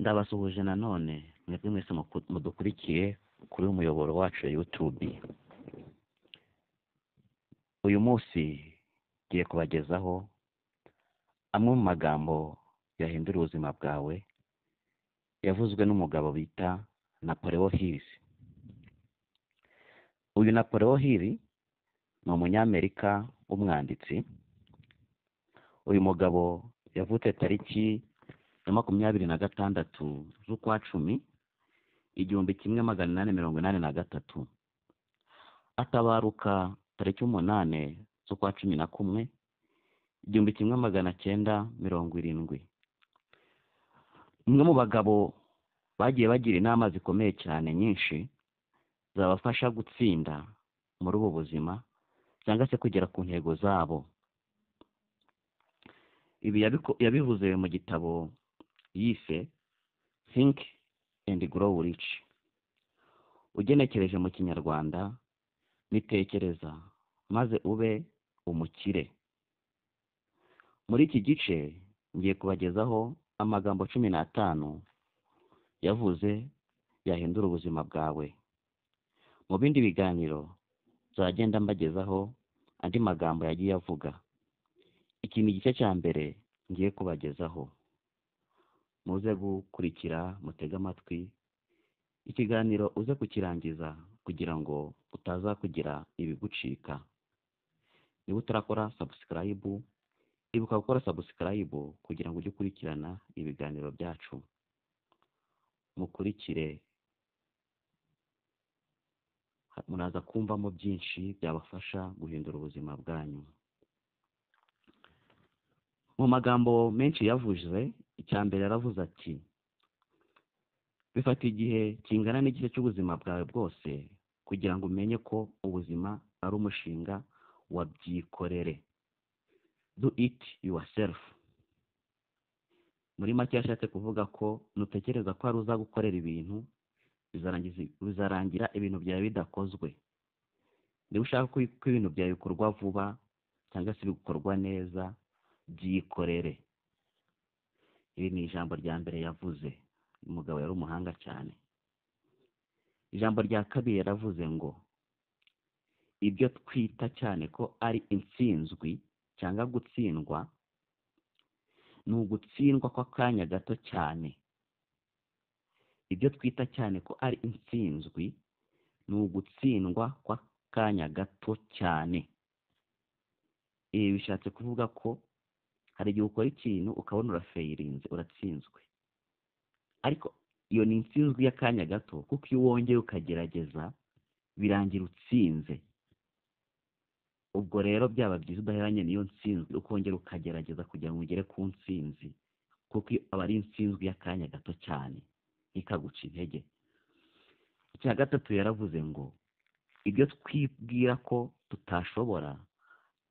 Ndabasuhuje nanone mwebwe mwese mudukurikiye kuri uyu muyoboro wacu wa YouTube. Uyu munsi ngiye kubagezaho amwe mu magambo yahindura ubuzima bwawe, yavuzwe n'umugabo bita Napoleon Hill. Uyu Napoleon Hill ni umunyamerika w'umwanditsi. Uyu mugabo yavutse tariki ya 26 z'ukwa 10 1883, atabaruka tariki 8 z'ukwa 11 1970. Umwe mu bagabo bagiye bagira inama zikomeye cyane nyinshi zabafasha gutsinda muri ubu buzima cyangwa se kugera ku ntego zabo. Ibi yabivuze mu gitabo yise Think and Grow Rich. Ugenekereje mu Kinyarwanda nitekereza maze ube umukire. Muri iki gice ngiye kubagezaho amagambo 15 yavuze yahindura ubuzima bwawe. Mu bindi biganiro nzagenda mbagezaho andi magambo yagiye avuga. Iki ni igice cya mbere ngiye kubagezaho. Muze gukurikira, mutege amatwi ikiganiro, uze kukirangiza kugira ngo utaza kugira ibigucika. Niba utarakora subscribe, ibuka gukora subscribe kugira ngo ujye ukurikirana ibiganiro byacu. Mukurikire, muraza kumvamo byinshi byabafasha guhindura ubuzima bwanyu. Mu magambo menshi yavuze, icya mbere yaravuze ati: bifata igihe kingana n'igice cy'ubuzima bwawe bwose kugira ngo umenye ko ubuzima ari umushinga wa byikorere, do it yourself. Muri make yashatse kuvuga ko nutekereza ko hari uza gukorera ibintu, bizarangira ibintu byawe bidakozwe. Niba ushaka ko ibintu byawe bikorwa vuba cyangwa se bikorwa neza, byikorere. Iri ni ijambo rya mbere yavuze. Umugabo yari umuhanga cyane. Ijambo rya kabiri yaravuze ngo ibyo twita cyane ko ari intsinzwi cyangwa gutsindwa ni ugutsindwa kw'akanya gato cyane. Ibyo twita cyane ko ari intsinzwi ni ugutsindwa kw'akanya gato cyane. Ibi bishatse kuvuga ko hari igihe ukora ikintu ukabona urafayirinze, uratsinzwe, ariko iyo ni intsinzwi y'akanya gato, kuko iyo wongeye ukagerageza birangira utsinze. Ubwo rero byaba byiza udaheranye n'iyo ntsinzwi, ukongera ukagerageza kugira ngo ugere ku ntsinzi, kuko aba ari intsinzwi y'akanya gato cyane, ntikaguca intege. Icya gatatu yaravuze ngo ibyo twibwira ko tutashobora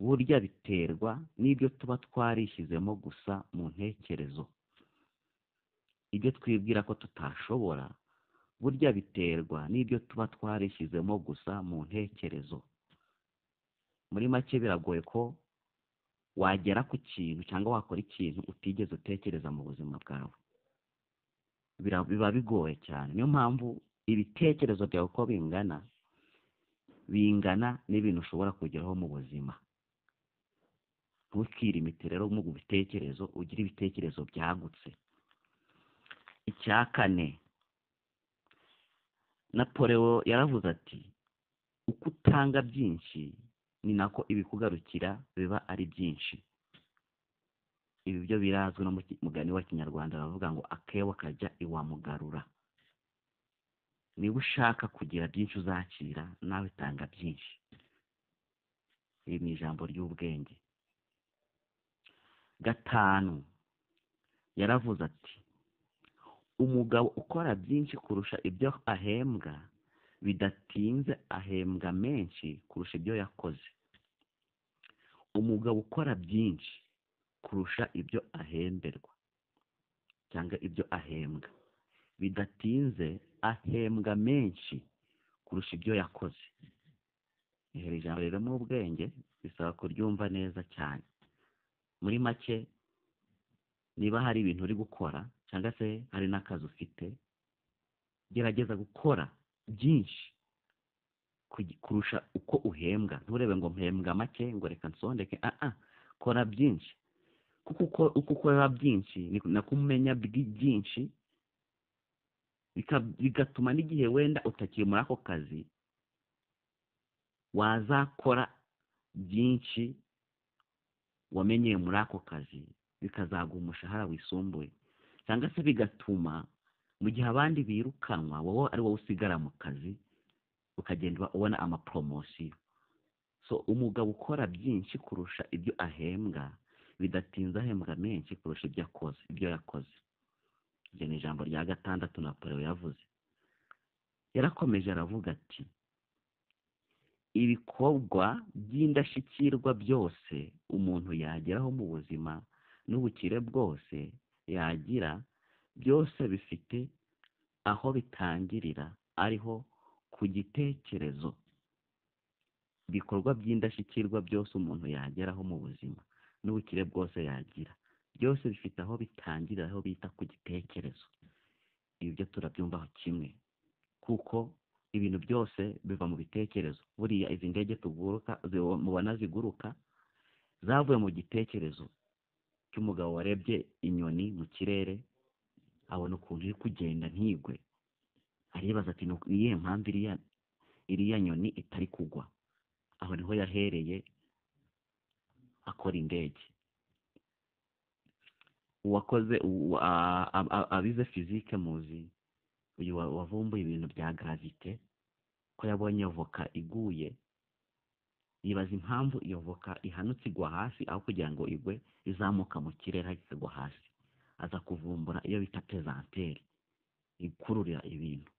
burya biterwa n'ibyo tuba twarishyizemo gusa mu ntekerezo. Ibyo twibwira ko tutashobora burya biterwa n'ibyo tuba twarishyizemo gusa mu ntekerezo. Muri make biragoye ko wagera ku kintu cyangwa wakora ikintu utigeze utekereza mu buzima bwawe. Biba bigoye cyane. Niyo mpamvu ibitekerezo byawe uko bingana bingana n'ibintu ushobora kugeraho mu buzima. Ntukirimite rero mu bitekerezo, ugire ibitekerezo byagutse. Icya kane, Napoleon yaravuze ati uko utanga byinshi ni nako ibikugarukira biba ari byinshi. Ibi byo birazwi no mu mugani wa Kinyarwanda, bavuga ngo akebo kajya iwa mugarura. Niba ushaka kugira byinshi uzakira, nawe tanga byinshi. Iri ni ijambo ry'ubwenge. Gatanu, yaravuze ati umugabo ukora byinshi kurusha ibyo ahembwa, bidatinze ahembwa menshi kurusha ibyo yakoze. Umugabo ukora byinshi kurusha ibyo ahemberwa cyangwa ibyo ahembwa, bidatinze ahembwa menshi kurusha ibyo yakoze. Iri jambo ririmo ubwenge, bisaba kuryumva neza cyane. Muri make Niba hari ibintu uri gukora cyangwa se hari n'akazi ufite, gerageza gukora byinshi kurusha uko uhembwa. Nturebe ngo mpembwa make ngo reka nsondeke, kora byinshi, kuko uko ukora byinshi nako umenya byinshi, bigatuma n'igihe wenda utakiri muri ako kazi wazakora byinshi wamenyeye muri ako kazi, bikazaguha umushahara wisumbuye, cyangwa se bigatuma mu gihe abandi birukanwa wowe ari wowe usigara mu kazi, ukagenda ubona amaporomosiyo. So umugabo ukora byinshi kurusha ibyo ahembwa, bidatinze ahembwa menshi kurusha ibyo yakoze. Iryo ni ijambo rya gatandatu Napoleon yavuze. Yarakomeje aravuga ati ibikorwa by'indashyikirwa byose umuntu yageraho mu buzima n'ubukire bwose yagira, byose bifite aho bitangirira, ariho ku gitekerezo. Ibikorwa by'indashyikirwa byose umuntu yageraho mu buzima n'ubukire bwose yagira, byose bifite aho bitangirira, aho bita ku gitekerezo. Ibi byo turabyumvaho kimwe, kuko ibintu byose biva mu bitekerezo. Buriya izi ndege tuguruka, mubona ziguruka, zavuye mu gitekerezo cy'umugabo warebye inyoni mu kirere, abona ukuntu iri kugenda ntigwe, aribaza ati ni iyihe mpamvu iriya nyoni itari kugwa? Aho niho yahereye akora indege. Uwakoze abize fizike muzi uyu wavumbuye ibintu bya gravite, ko yabonye voka iguye, yibaza impamvu iyo voka ihanutse igwa hasi aho kugira ngo igwe izamuka mu kirere ikagwa hasi. Aza kuvumbura iyo bita pesanteri, ikururira ibintu.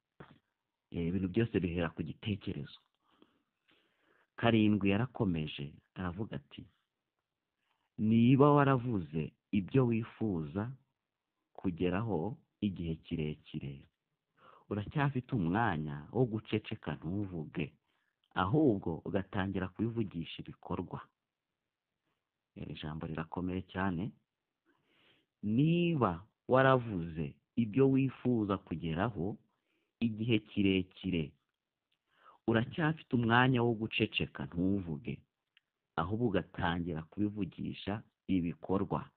Ibintu byose bihera ku gitekerezo. Karindwi yarakomeje aravuga ati niba waravuze ibyo wifuza kugeraho igihe kirekire, uracyafite umwanya wo guceceka ntuvuge, ahubwo ugatangira kubivugisha ibikorwa. Iri jambo rirakomeye cyane. Niba waravuze ibyo wifuza kugeraho igihe kirekire, uracyafite umwanya wo guceceka ntuvuge, ahubwo ugatangira kubivugisha ibikorwa.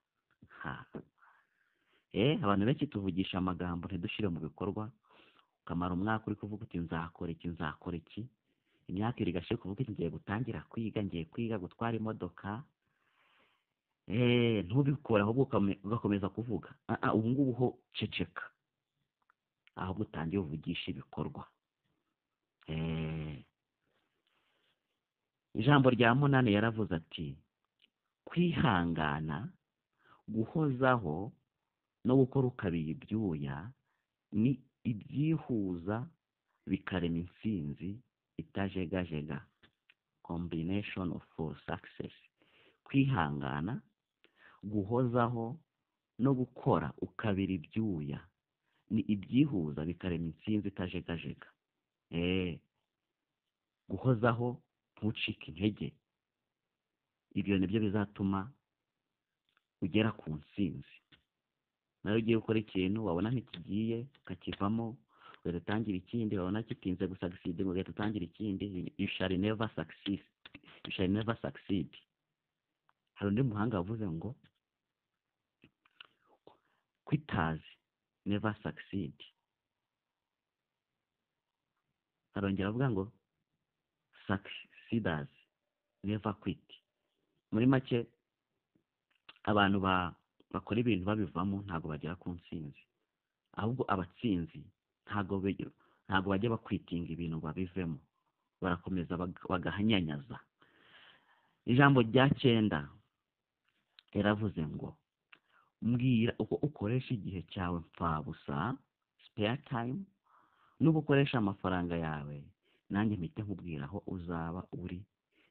Abantu benshi tuvugisha amagambo ntidushyire mu bikorwa. Ukamara umwaka uri kuvuga uti nzakora iki, nzakora iki, imyaka ibiri igashira kuvuga uti ngiye gutangira kwiga, ngiye kwiga gutwara imodoka, ntubikore, ahubwo ugakomeza kuvuga. Ubu ngubu ho ceceka, ahubwo utangiye uvugisha ibikorwa. Ijambo rya munani yaravuze ati kwihangana, guhozaho no gukora ukabira ibyuya ni ibyihuza bikarema intsinzi itajegajega. Combination of for success. Kwihangana, guhozaho no gukora ukabira ibyuya ni ibyihuza bikarema intsinzi itajegajega. Guhozaho ntucike intege, ibyo nibyo bizatuma ugera ku ntsinzi. Nawe ugiye gukora ikintu wabona ntikigiye ukakivamo, ugahita utangira ikindi, wabona kitinze gusucceed ugahita utangira ikindi. You shall never succeed. You shall never succeed. Hari undi muhanga wavuze ngo quitters never succeed. Arongera avuga ngo succeeders never quit. Muri make abantu bakora ibintu babivamo ntabwo bagera ku ntsinzi, ahubwo abatsinzi ntabwo bajya bakwitinga ibintu babivemo, barakomeza bagahanyanyaza. Ijambo rya cyenda yaravuze ngo mbwira uko ukoresha igihe cyawe mpfabusa, spare time, n'uko ukoresha amafaranga yawe, nanjye mpite nkubwira aho uzaba uri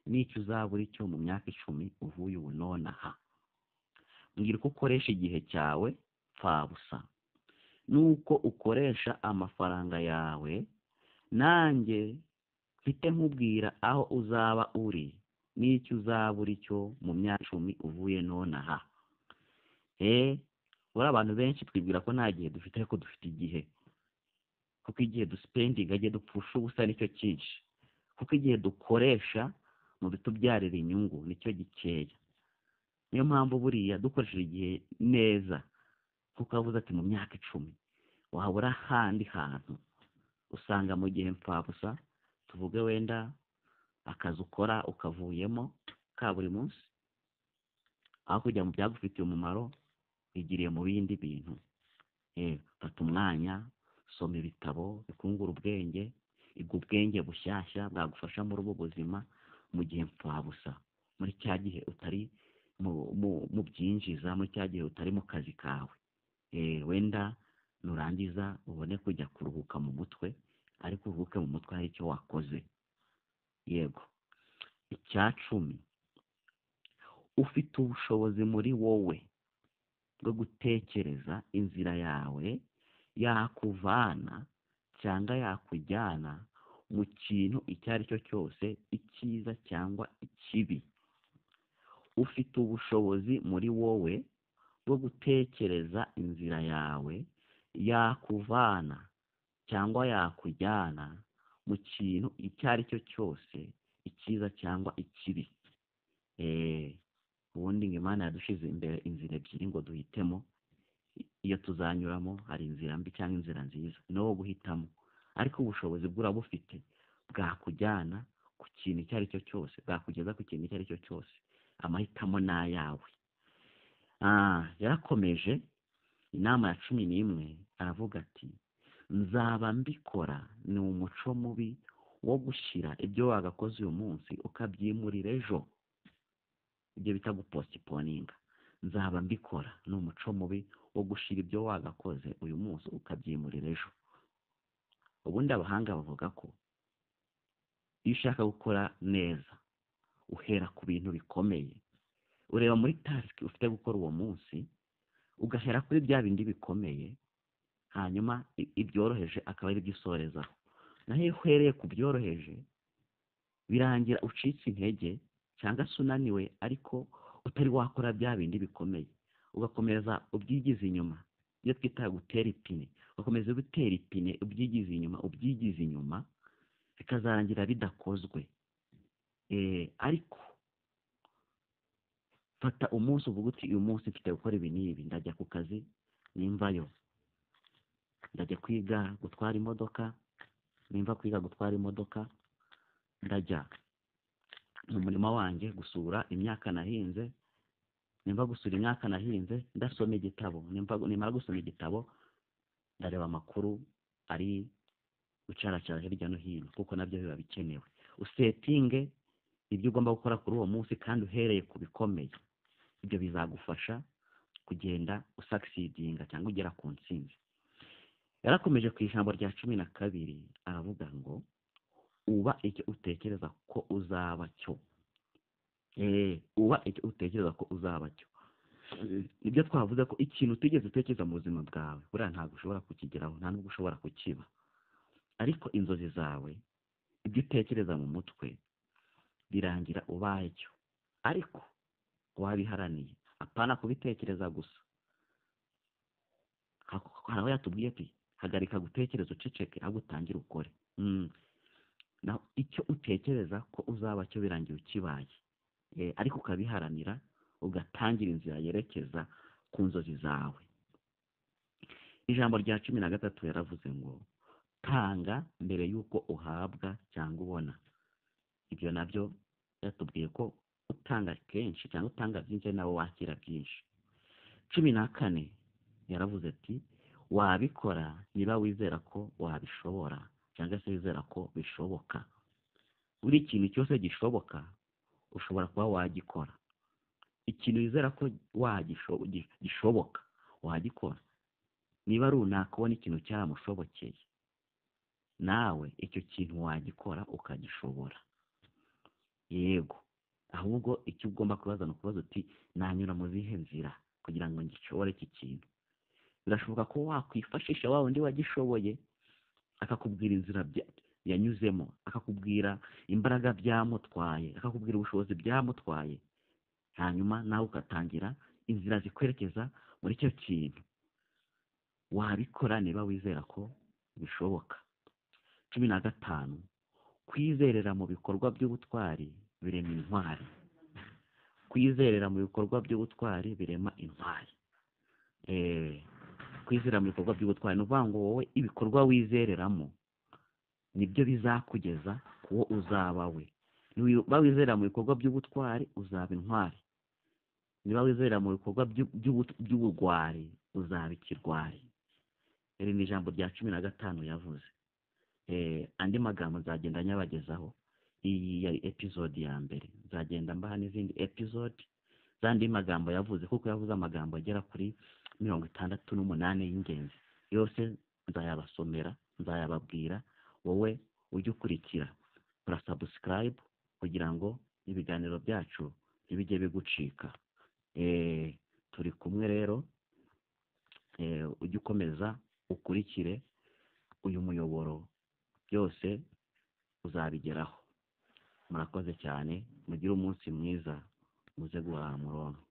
n'icyo uzaba uri cyo mu myaka 10 uvuye ubu nonaha. Mbwira uko ukoresha igihe cyawe mpfabusa n'uko ukoresha amafaranga yawe, nanjye mfite nkubwira aho uzaba uri n'icyo uzaba uri cyo mu myaka 10 uvuye nonaha. Buriya abantu benshi twibwira ko nta gihe dufite, ariko dufite igihe, kuko igihe duspendinga, igihe dupfusha ubusa nicyo cyinshi, kuko igihe dukoresha mu bitubyarira inyungu nicyo gikeya. Niyo mpamvu buriya dukoresheje igihe neza, kuko yavuze ati mu myaka 10 wabura ahandi hantu usanga mu gihe mpfabusa, tuvuge wenda akazi ukora ukavuyemo ka buri munsi, aho kujya mu byagufitiye umumaro wigiriye mu bindi bintu. Fata umwanya, soma ibitabo bikungura ubwenge, iga ubwenge bushyashya bwagufasha muri ubu buzima mu gihe mpfabusa, muri cya gihe utari mu byinjiza, muri cya gihe utari mu kazi kawe. Wenda nurangiza ubone kujya kuruhuka mu mutwe, ariko uruhuke mu mutwe hari icyo wakoze. Yego. Icya 10, ufite ubushobozi muri wowe bwo gutekereza inzira yawe yakuvana cyangwa yakujyana mu kintu icyo ari cyo cyose, icyiza cyangwa ikibi. Ufite ubushobozi muri wowe bwo gutekereza inzira yawe yakuvana cyangwa yakujyana mu kintu icyo ari cyo cyose, icyiza cyangwa ikibi. Ubundi ngo Imana yadushize imbere inzira ebyiri ngo duhitemo iyo tuzanyuramo, hari inzira mbi cyangwa inzira nziza, ni wowe guhitamo. Ariko ubushobozi bwo urabufite bwakujyana ku kintu icyo ari cyo cyose, bwakugeza ku kintu icyo ari cyo cyose, amahitamo ni ayawe. Yarakomeje inama ya 11 aravuga ati nzaba mbikora ni umuco mubi wo gushyira ibyo wagakoze uyu munsi ukabyimurira ejo, ibyo bita gupostponinga. Nzaba mbikora ni umuco mubi wo gushyira ibyo wagakoze uyu munsi ukabyimurira ejo. Ubundi abahanga bavuga ko iyo ushaka gukora neza uhera ku bintu bikomeye, ureba muri task ufite gukora uwo munsi, ugahera kuri bya bindi bikomeye, hanyuma ibyoroheje akaba ari byo usorezaho. Naho iyo uhereye ku byoroheje birangira ucitse intege cyangwa se unaniwe, ariko utari wakora bya bindi bikomeye, ugakomeza ubyigiza inyuma, ibyo twita gutera ipine, ugakomeza gutera ipine ubyigiza inyuma, ubyigiza inyuma, bikazarangira bidakozwe. Ariko fata umunsi uvuga uti uyu munsi mfite gukora ibi n'ibi, ndajya ku kazi nimvayo, ndajya kwiga gutwara imodoka, nimva kwiga gutwara imodoka ndajya mu murima wanjye gusura imyaka nahinze, nimva gusura imyaka nahinze ndasoma igitabo, nimara gusoma igitabo ndareba amakuru ari gucaracara hirya no hino, kuko nabyo biba bikenewe. Usetinge ibyo ugomba gukora kuri uwo munsi kandi uhereye ku bikomeye, ibyo bizagufasha kugenda usucceedinga cyangwa ugera ku ntsinzi. Yarakomeje ku ijambo rya 12 aravuga ngo uba icyo utekereza ko uzaba cyo. Uba icyo utekereza ko uzaba cyo. Nibyo twavuze ko ikintu utigeze utekereza mu buzima bwawe buriya ntabwo ushobora kukigeraho, nta nubwo ushobora kukiba. Ariko inzozi zawe, ibyo utekereza mu mutwe birangira ubaye cyo, ariko wabiharaniye, apana kubitekereza gusa. Hari aho yatubwiye ati hagarika gutekereza uceceke, ahubwo utangire ukore. Naho icyo utekereza ko uzaba cyo birangira ukibaye, ariko ukabiharanira, ugatangira inzira yerekeza ku nzozi zawe. Ijambo rya 13 yaravuze ngo tanga mbere y'uko uhabwa cyangwa ubona. Ibyo nabyo yatubwiye ko utanga kenshi cyangwa utanga byinshi nawe wakira byinshi. 14 yaravuze ati wabikora niba wizera ko wabishobora cyangwa se wizera ko bishoboka. Buri kintu cyose gishoboka ushobora kuba wagikora. Ikintu wizera ko gishoboka wagikora. Niba runaka ubona ikintu cyaramushobokeye, nawe icyo kintu wagikora ukagishobora. Yego, ahubwo icyo ugomba kubaza ni ukubaza uti nanyura mu zihe nzira kugira ngo ngishobore iki kintu. Birashoboka ko wakwifashisha wa wundi wagishoboye, akakubwira inzira yanyuzemo, akakubwira imbaraga byamutwaye, akakubwira ubushobozi byamutwaye, hanyuma nawe ugatangira inzira zikwerekeza muri icyo kintu. Wabikora niba wizera ko bishoboka. 15, kwizerera mu bikorwa by'ubutwari birema intwari. Kwizerera mu bikorwa by'ubutwari birema intwari. Kwizera mu bikorwa by'ubutwari ni ukuvuga ngo wowe ibikorwa wizereramo nibyo bizakugeza kuwo uzaba we. Niba wizera mu bikorwa by'ubutwari uzaba intwari, niba wizera mu bikorwa by'ubugwari uzaba ikirwari. Iri ni ijambo rya 15 yavuze. Andi magambo nzagenda nyabagezaho. Iyi yari episode ya mbere, nzagenda mbaha n'izindi episode z'andi magambo yavuze, kuko yavuze amagambo agera kuri 68 y'ingenzi. Yose nzayabasomera, nzayababwira, wowe ujye ukurikira, kora subscribe kugira ngo ibiganiro byacu ntibijye bigucika. Turi kumwe rero, ujye ukomeza ukurikire uyu muyoboro, byose uzabigeraho. Murakoze cyane, mugire umunsi mwiza, muze guhaha muronko.